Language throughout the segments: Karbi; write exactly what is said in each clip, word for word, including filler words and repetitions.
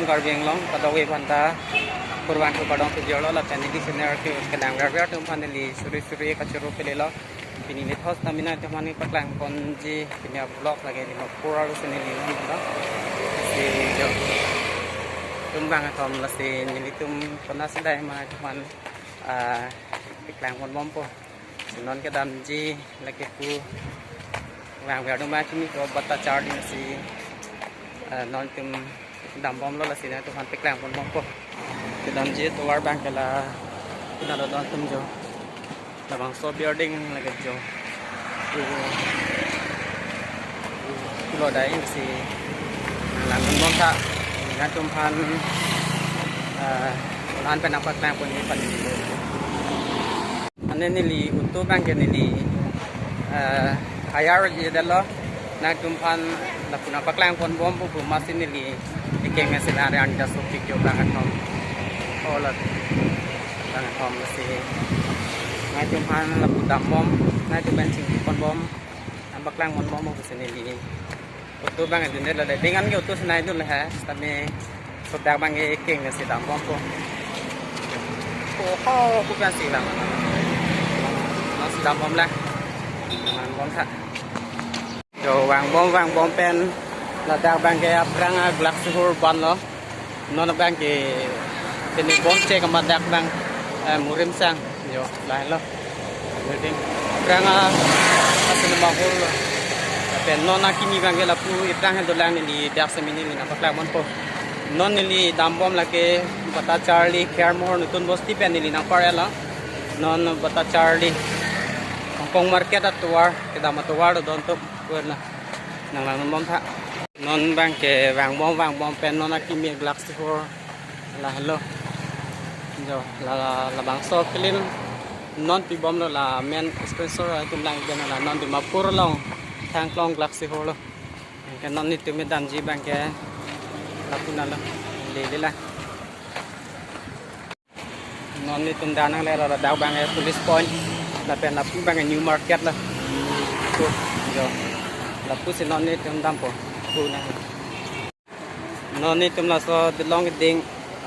Karbi Anglong, kadokave aphanta kurvangthu kardom pajirlo, lapen neli channel ke kelang verver atum aphan neli suri suri kachoro pele lo. Pini neli thos tamina atum aphan paklangponji, pini a-vlog lake Dimapur arlo si neli non lo. Si jo. Tum bang atum lasi nelitum kona sidai ma atum aphan, ah, paklangponbompo. Si non kedamji lake pu vangver atum ma kimi ko bata charli si, ah, non tum dambomlo lasi nangtum aphan paklangponbompo. Kedamji atovar bang ke la puna lo don atum jo. Labangso building lake jo. Pu, pulo dai si nanglang bomtha. Nangtum aphan, ah, lan pen nangpaklangponji aphan. Ane neli auto bang ke neli, eh, hire-ji detlo. Nangtum aphan lapu nangpaklangponbompo pu amatsi neli ekeng si la ari an ta sopik jo bang atum. Oh, la bang atum si nangtum aphan lapu dambom, nangtum pen chingkiponbom, nangpaklangponbompo pusi neli auto bang dun detlo le. Dengan ke auto sinai dun le ha. Tame sodak bang ke ekeng si dambompo. Ko ho ko pen si bang. Non si dambom la. Dambomtha. Jo vangbom vangbom pen ladak bang ke aphrang a-glass sihor banlo. Non bang ke pini bomchek amat dak bang, eh, murim sang jo lahelo. Building. Aphrang a, a-cinema hall lo. Lapen non akimi bang ke lapu aphrang he dolang neli dak semi neli nangpaklangponpo. Non neli dambom lake bata charli Khermohor Nutun Bosti pen neli nangpar-etlo. Non bata charli Hong Kong market atovar, kedam atovar lo don atum. Pu na nanglang bomtha. Non bang ke vangbom vangbom pen non akimi glass sihor lahelo. Jo la, la, labangso film non pibomlo, la main sponsor atum lang den la non Dimapur along Thangklong glass sihor lo. Ke non nelitum damji bang ke lapu na lo. Lele la. Non nelitum dan nangle lo, ladak bang ke police point, lapen lapu bang ke new market lo. Pu, jo. Lapu si non nelitum dampo. Pu na. Non nelitum laso Dilong ding,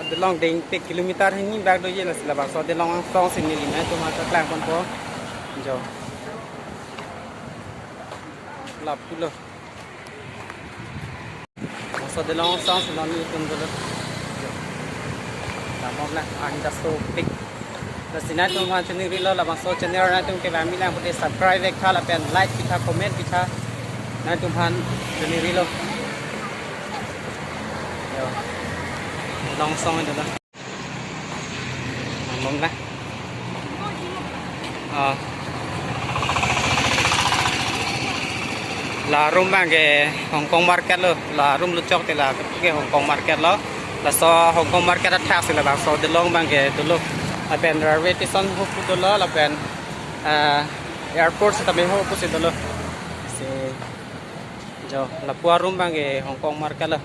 Dilong ding tik kilometer hini bak doji, lasi labangso Dilong angsong si neli nangtum aphan paklangponpo. Jo. Lapu lo. Laso Dilong angsong si non nelitum dolo. Dambom la, ari an ta sopik. Lasi nangtum aphan chiningrilo, labangso channel nangtum kevang milang pute subscribe vektha lapen like pitha, comment pitha. Nangtum aphan chiningrilo. Jo. Dilong angsong dolo. Dambom la. Ah. La room bang ke Hong Kong market lo. La room luchok te la ke Hong Kong market lo. Laso Hong Kong market athak si labangso Dilong bang ke dolo. Lapen railway station ho pu dolo lapen, ah, airport sitame ho pu si dolo. Si jo lapu a-room bang ke Hong Kong market lo.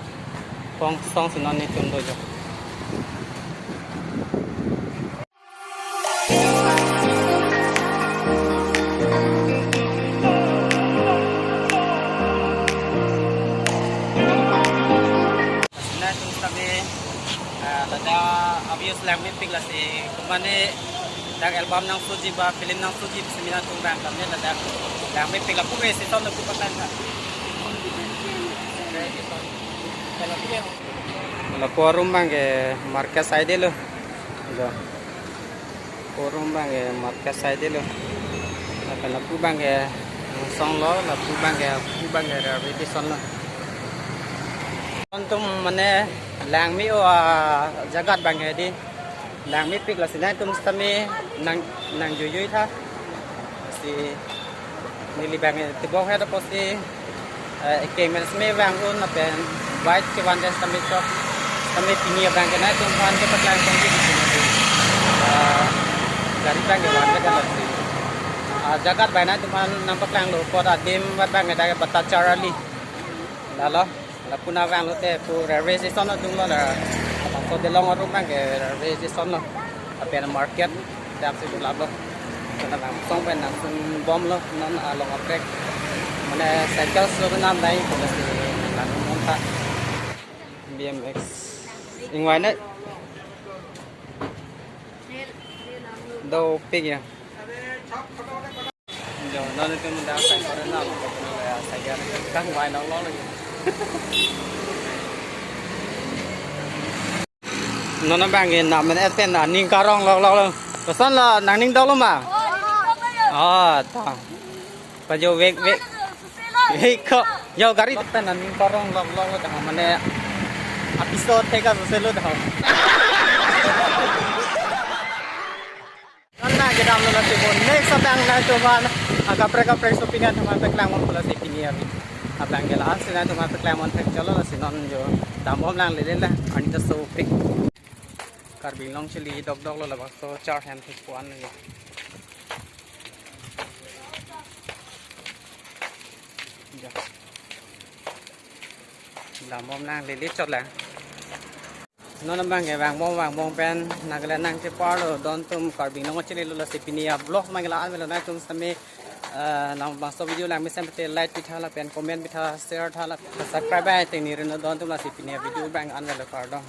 Hong Kong si non nelitum do jo. Nangtum sitame, ah, ladak a-views langmepik lasi, komatne dak album nangshotji ba film nangshotji sitame nangtum bang tame ladak langmepik, lapu ke season lapu patan ka. Lapu a-room bang ke market side lo. Jo. Lapu a-room bang ke market side lo. Lapen lapu bang ke angsong lo, lapu bang ke, lapu bang ke railway station lo. Nangtum mane langme-o ajagat bang ke di. Langmepik lasi nangtum sitame nang, nangjuijui tha. Si neli bang tebok het apotsi, eh, ekeng pen sitame vang un lapen bike kevan det sitame chok. Sitame pini abang ke nangtum aphan kepaklangponji. Eh, gari bang kevan det lasi. Ah, jagat bang nangtum aphan nangpaklanglo apot adim vat bang ke dak Bhattacharali. Lalo. Lapu nangvanglote pu railway station adung lo la. Laso Dilong a-room bang ke railway station lo. Lapen market dak si dula lo. Kena langsong pen nangsun bomlo non along aprek. Mane cycle so nam dai pu lasi nangsun bomtha. B M X. Ingwai na. Dopik ya. Jo, non itu muda saya kore na, saya kang wai nong long lagi. Non abang ke nam men esen na ning karong lok lok lo. Koson lo nangning dok lo ma? Oh, ta. Pajo vek vek. Vek ko. Jo gari pen na ning karong lok lok lo tang mane. Episode thek aso selo tang. Anna kedam lo lasi mo next abang nangtumphan akaprek kaprek shopping an thuma peklang mon pula si pini abi. Abang ke la-an si nangtumphan peklang mon thek cholo lasi non jo dambom lang lele la ani ta shopping. Karbi Anglong chili dok dok lo labangso char hem thek puan lo jo. Jo. Dambom lang lele chot lang. Non abang ke vangbom vangbom pen Nagaland nangchepar lo don atum Karbi Anglong chili lo lasi pini a vlog mang la-an avelo nangtum sami, eh, nang bangso video lang mesen pete like pitha lapen comment pitha share tha la subscribe ai teng ni reno don atum lasi pini a video abang an avelo kardom.